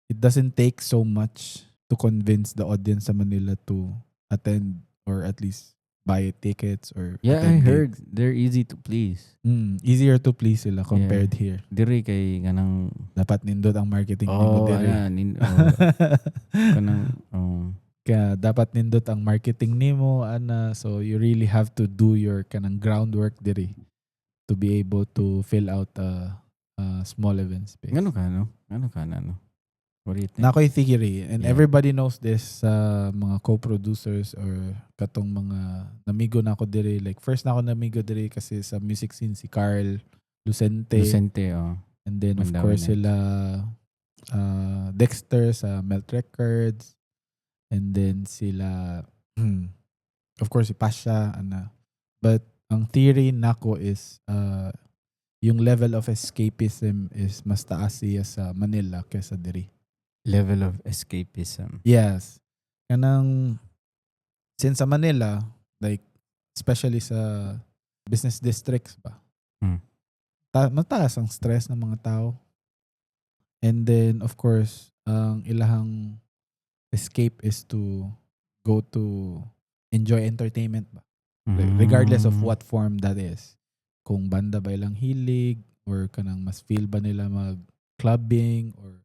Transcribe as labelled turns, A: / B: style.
A: It doesn't take so much to convince the audience sa Manila to attend or at least buy tickets or
B: Yeah, I
A: attend
B: heard
A: gigs.
B: They're easy to please.
A: Easier to please sila compared here.
B: Diri kay kanang
A: Dapat nindot ang marketing nimo
B: Oh,
A: diri.
B: ana oh, kanang oh.
A: Kaya dapat nindot ang marketing nimo ana, so you really have to do your kanang groundwork diri to be able to fill out a small event space.
B: Ngano ka no? Ngano ka na no? What do you think?
A: Naa ko'y theory and everybody knows this sa mga co-producers or katong mga namigo nako diri. Like, first na ako namigo diri kasi sa music scene, si Carl Lucente.
B: Lucente, oh.
A: And then of
B: Mandawi
A: course
B: Nights.
A: Sila Dexter sa Melt Records and then sila, of course, si Pasha ana. But ang theory nako is yung level of escapism is mas taas siya sa Manila kaysa diri.
B: Level of escapism.
A: Yes. Kanang since sa Manila, like especially sa business districts ba, mataas ang stress ng mga tao. And then of course, ang ilahang escape is to go to enjoy entertainment ba, regardless of what form that is. Kung banda ba ilang hilig or kanang mas feel ba nila mag clubbing or